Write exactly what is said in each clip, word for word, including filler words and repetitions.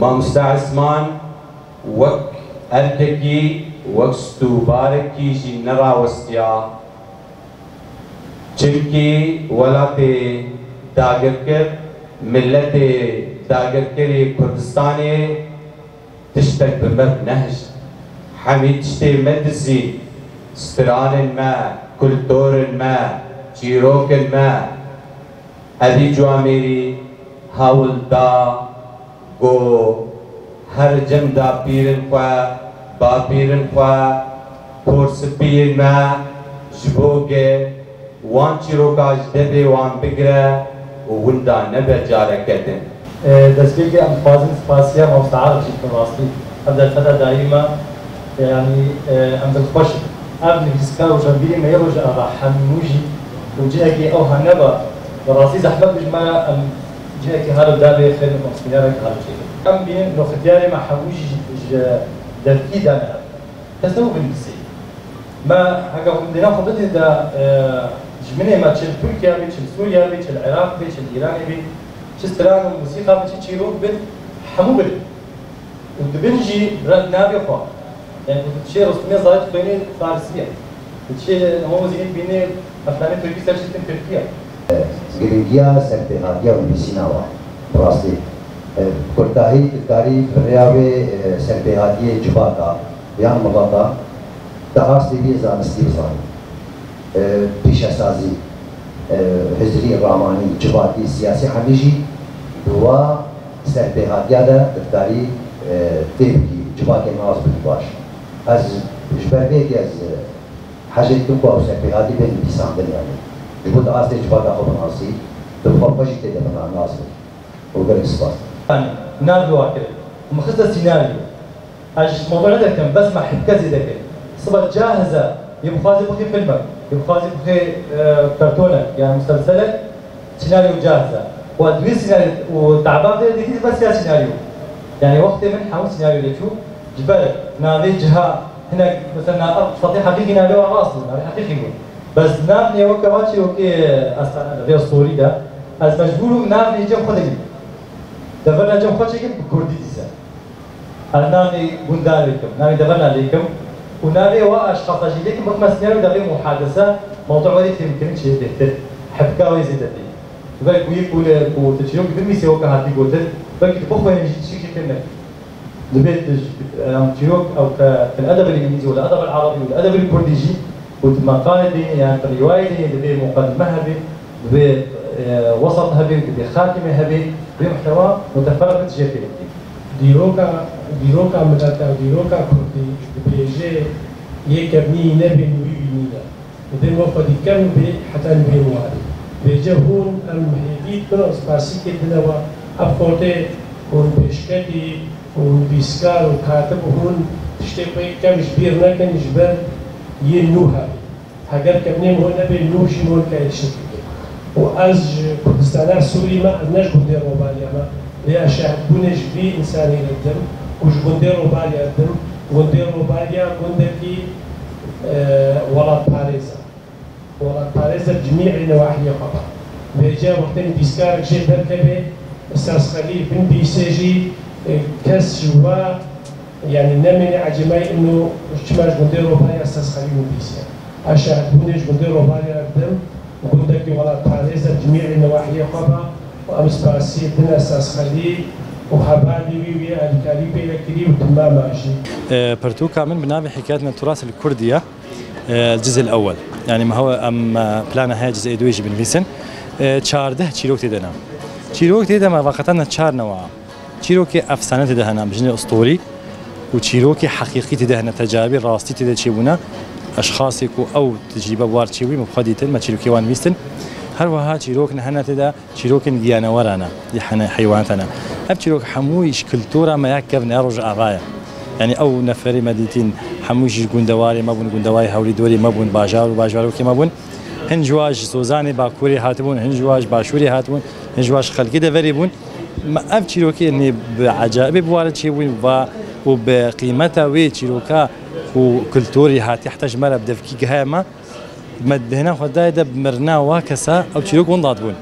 Mamoste Esman wek erkekî, wek stûbarekî jî nerawestiya. Çimkî welatê dagirkir, miletê dagirkirî Kurdistanê tiştek bi me nehişt. Hemî tiştê me dizî, stranên me, kulturên me, çîrokên me. Evî Cuamêrî hewl da ku her cem da pîrin xwe, bapîrin xwe, porsipiyên me ji bo ge wan çîroka ji devê wan bigire û winda nebe careke din. Destpêkê em dixwazin spasiya Mamoste Arif jî bikin rastî. Ev derfeta dayî me, yanî, em dilxweş in. Ev nivîskar û rojevbîrê me yê Rojava hemû jî û cihekî ew hane be, bi rastî zehmet bû ji me re em cihekî halo darbê xêr bikin, sînerekî halo çêkin. Em bînin noxitiyarê me hemû jî ji, ji devkî dane ev. Kes nebû binivîsê. Me heke xwe dêna xwe bidê de, e, ji minê me çi li Tirkiye bê, çi li Sûriye bê, çi li Iraq bê, çi li Îranê bê, çi stran û musîqa bê, çi çîrok bin, hemû bin. Û dibin jî re-, navê xwe. Yani ku tu diçê ristûmê zayê dixwînî farisî ye. Tu diçê Homa Wezîrî dibînî eflanê tirkî ser çitin tirkî ye. Giringiya serpêhatiya û nivîsîna wan, bi rastî, e, bi kurtahî tu dikarî bi rêya wê, e, serpêhatiyê civaka yan mileta di astê vê zanistî bizanî. E, pîşesazî, e, hizrî, ramanî, civakî, siyasî hemî jî bi wa serpêhatiya de tu dikarî, e, tê bikî, civakê nas bikî baş. Ez ji ber vê yekê ez, e, hejê dikim ku ew serpêhatî bên nivîsandin, yanî ji bo tu astê civaka xwe binasî, tu bi xwe xwe jî tê de bina-, nas bikî. Û gelek spas. Yanî, nav li wa kirin. Min xiste sînaryo. Ez ji mewdû nedekim, bes me hipke zêde kir. Sibe cahiz e, yê bixwazî bixî filmek, yê bixwazî bixî, e, kartonek, yan muselselek, sînaryo cahiz e. Û ez di wê sînaryo û teba vê dîtî bes ya sînaryo. Yanî wextê min hemû sînaryo lê çû, ji ber navê ciha hinek, mesela, na-, Fetîh Heqîqî navê wan rast bû, navê heqîqî bû. Bes nav nêweke wa çîrokê, e, estane de, vê storî de, ez mecbûr bûm nav nêcê xwe digînim. Deverna cem xwe çêkin bi kurdî dîse. Ez navê gunda lêkim, navê deverna lêkim û navê wa eşxasa jî lêkim, bixme sînaryo de vê muhadese, mewdû wê fêhmkirin çê bêhtir, hipka wê zêde tê. Belkî ku yek ku lê ku tu çîrok binivîsê weke hatî gotin, belkî tu bixwînî jî tiştekî fêhm nekî. Dibê tu ji, em, çîrok ew ke fil edeb el îngilîzî wela edeb el erebî wela edeb el kurdî jî, û tu meqalê dînî yan tu rîwayê dînî dibê muqedime hebê, dibê, e, wesat hebê, dibê xatîme hebê, dibê muhtewa muteferriq jê fêr bikî. Dîroka, dîroka mileta, dîroka kurdî dibêje yê kevnî nebê nûyî wî nîne. Dibê bo xwedî kevn bê heta nûyê warê. Vêce hûn em hêvî dikin û spasîkê dine we ev xortê hûn pêşketî û nivîskar û katib hûn tiştê xwe yê kevn ji bîr nekin ji ber yê nû hebê. Heger kevnê min hûn nebê, nû jî hûn kayê tiştekî bikê. Û ez ji Kurdistana Sûrî me, ez ne ji gundê Robaliya me, lê ez şahidbûnê ji vî însanî re didim û ji gundê Robaliya didim. Gundê Robaliya gundekî, e, welatparêz e. Welatparêz e bi cimî newahiyê xwe be. Vêce wextê nivîskarek jê derkeve, Saz Xelîl binivîse jî, e, kes ji we Yanî nemêne ecêbay ino çima ji gundê Robaliya Saz Xelîl nivîse. Ez şahidbûnê ji gundê Robaliya re didim, gundekî welatparêz e, cimî newahiyê xwe be û em spasî dine Saz Xelîl û hevalê wî wê alîkarî pê re kirî û timama jî. E, pirtûka min bi navê Hikayetna Turas el Kurdiye, e, el Ciz'il Ewwel. Yanî me hewe em, e, plana heye cizê duyê jî binivîsin. E, çardeh çîrok tê de ne. Çîrok tê de me veqetandine çar newa. Çîrokê efsane tê de hene, em bijinê ustorî û çîrokê heqîqî tê de hene, tecaribê rastî tê de çêbûne. Eşxasê ku ew tecrîbe bi war çêbûyî, me bi xwe dîtin, me çîrokê wan nivîstin. Her wiha çîrok ne hene tê de, çîrokên giyaneweran e, yê hene heywanat hene. Ev çîrok hemûyî ji kultura me ya kevn e, ya Rojava ye. Yanî ew neferê me dîtîn, hemû jî ji gundewarê me bûn, gundewarê hewlî dorê me bûn, bajar û bajarokê me bûn. Hin ji wa ji Sozanê Bakurê hatibûn, hin ji wa ji Başûrê hatibûn, hin ji wa ji xelkê deverê bûn. Me ev çîrokê nê bi ecaibê bi ware çêbûn va û bi qîmeta wê çîroka û kulturî hatî heta ji me re bi devkî gihaye me, me dihêna xwe dayê de bi mirina wa kesa ew çîrok winda dibûn.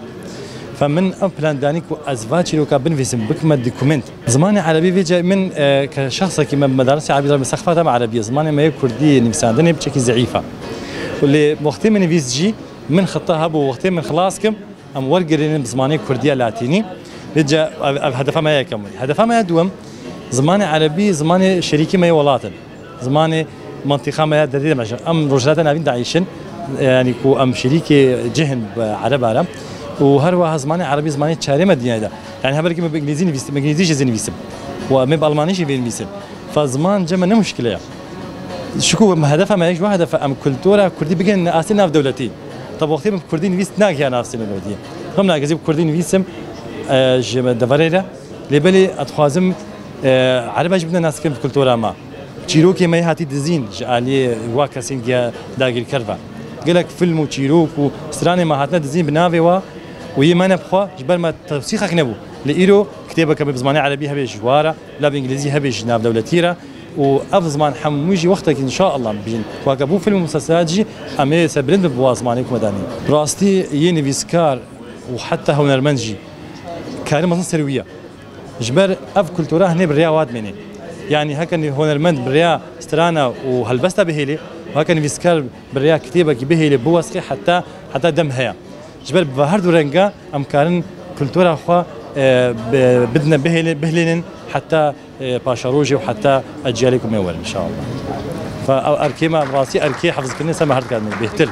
Fe min ev plan danî ku ez va çîroka binivîsim, bikime dokument. Zimanê erebî vê cayê min, e, ke şexsekî me bi medarisê erebî re, min sexfata me erebî ye. Zimanê me yê kurdî yê nivîsandinê piçekî zeîf e. Û lê wextê min nivîst jî, min xita hebû, wextê min xilas kim, em wergirînin bi zimanê kurdî ya latînî. Vê ca ev, ev hedefa me ya yekem bû. Hedefa me ya duwem, zimanê erebî, zimanê şerîkî me yê welat in. Zimanê mentiqa me ya derdê de meşin. Em Rojhilata Navîn de eyşin, yanî ku em şerîkê cih in bi ereba re. Û her wiha zimanê erebî zimanê çarê me dinyayê de. Yanî hevalekî min bi îngilîzî nivîsim, îngilîzî jî zî nivîsim. Û em ê bi almanî jî vê nivîsin. Fa ziman cem me ne muşkile ye. Şiku hedefa me, ji wa hedefa em kultura kurdî bigihînin astê navdewletî. Tabi wextê min bi kurdî nivîst nagiha astê navdewletî. Xim nake ez ê bi kurdî nivîsim, e, ji deverê re. Lê belê ez dixwazim, e, ereba jî bidine naskirin bi kultura me. Çîrokê me yê hatî dizîn ji aliyê wa kesên giya dagirker ve. Gelek film û çîrok û stranê me hatine dizîn bi navê wa û yê me ne bi xwe ji ber me tewsîqek nebû. Lê îro kitêbeke me bi zimanê erebî hebe ji wa re, bila bi îngilîzî hebe ji navdewletî re û ev ziman hemû jî wextekî înşaallah bijîn. Weke bû film û musalselat jî em ê serbilind bin bi wa zimanê ku me danî. Rastî yê nivîskar û heta hunermend jî karê mezin ser wî ye. Ji ber ev kultura hinê bi rêya wa dimêne. Yanî heke nî-, hunermend bi rêya strana û helbesta bihêlê, û heke nivîskar bi rêya kitêbekî bihêlê, biwesxê heta, heta dem heye. Ji ber bi her du renga em karin kultura xwe, e, bi-, bidine bihêlê-, bihêlînin heta, e, paşerojê û heta eciyalê ku me werin, inşallah. Fe ew erkê me, rastî erkê hifzkirinê ser me her dikar bêhtir.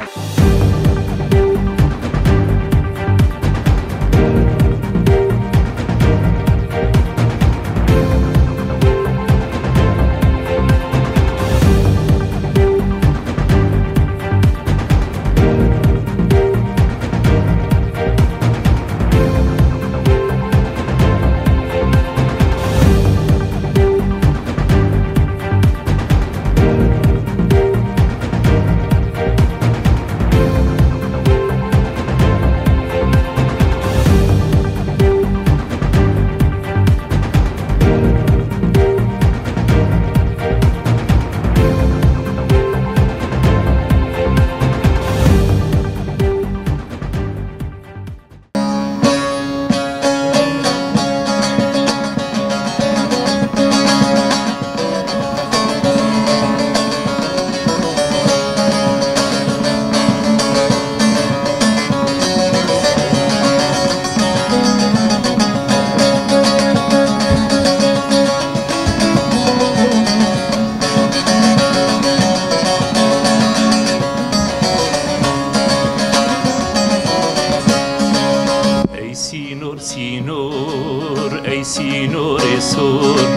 Ey sînor, sînor, ey sînorê sor,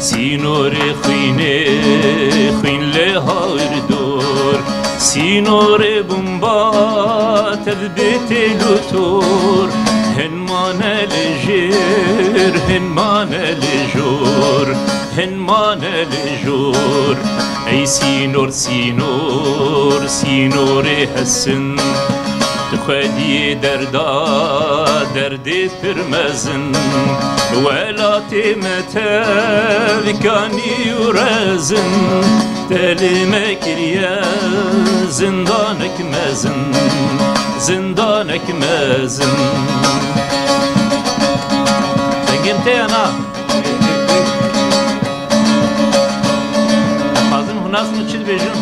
sînorê xwînê, xwîn lê hawir dor, sînorê bomba tev bi têl û tor, hin mane li jêr, hin mane li jor, hin mane li jor. Ey sînor, sînor, sînorê hesin, tu xwediyê derda, derdê pir mezin. Welatê me tevkanî û rezin, te li me kiriye zindanek mezin, zindanek mezin. Dengê min tê ya na? Dixwazin hûn nas min çi dibêjin?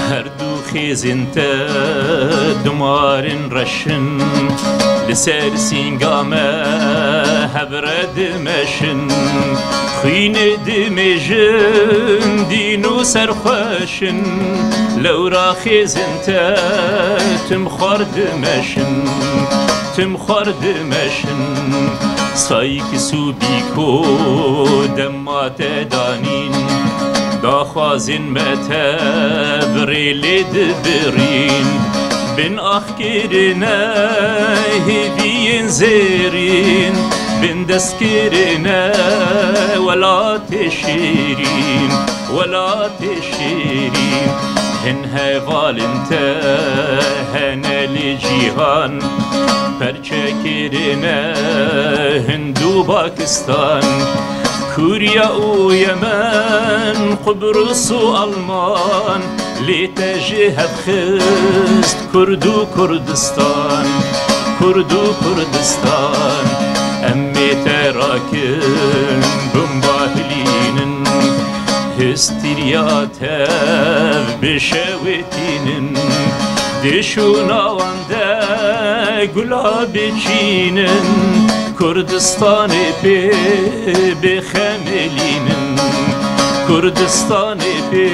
Her du xêzên te dumarên reş in, li ser sînga me hev re dimeşin. Xwînê dimêjin, dîn û serxweş in, lewra xêzên te tim xwar dimeşin, tim xwar dimeşin. Sayîk Sûbîko dema te danîn, daxwazên me te bi rê lê dibirîn. Bin ax kirine hêviyên zêrîn, bin dest kirine welatê şêrîn, welatê şêrîn. Hin hevalên te hene li cîhan, perçe kirine Hind û Pakistan. Kûriya û Yemen, Qubrus û Alman, lê te ji hev xist Kurd û Kurdistan, Kurd û Kurdistan. Em ê te rakin bomba hilînin, histîriya tev bişewitînin, di şûna wan de gula biçînin, Kurdistanê pê bixemelînin, Kurdistanê pê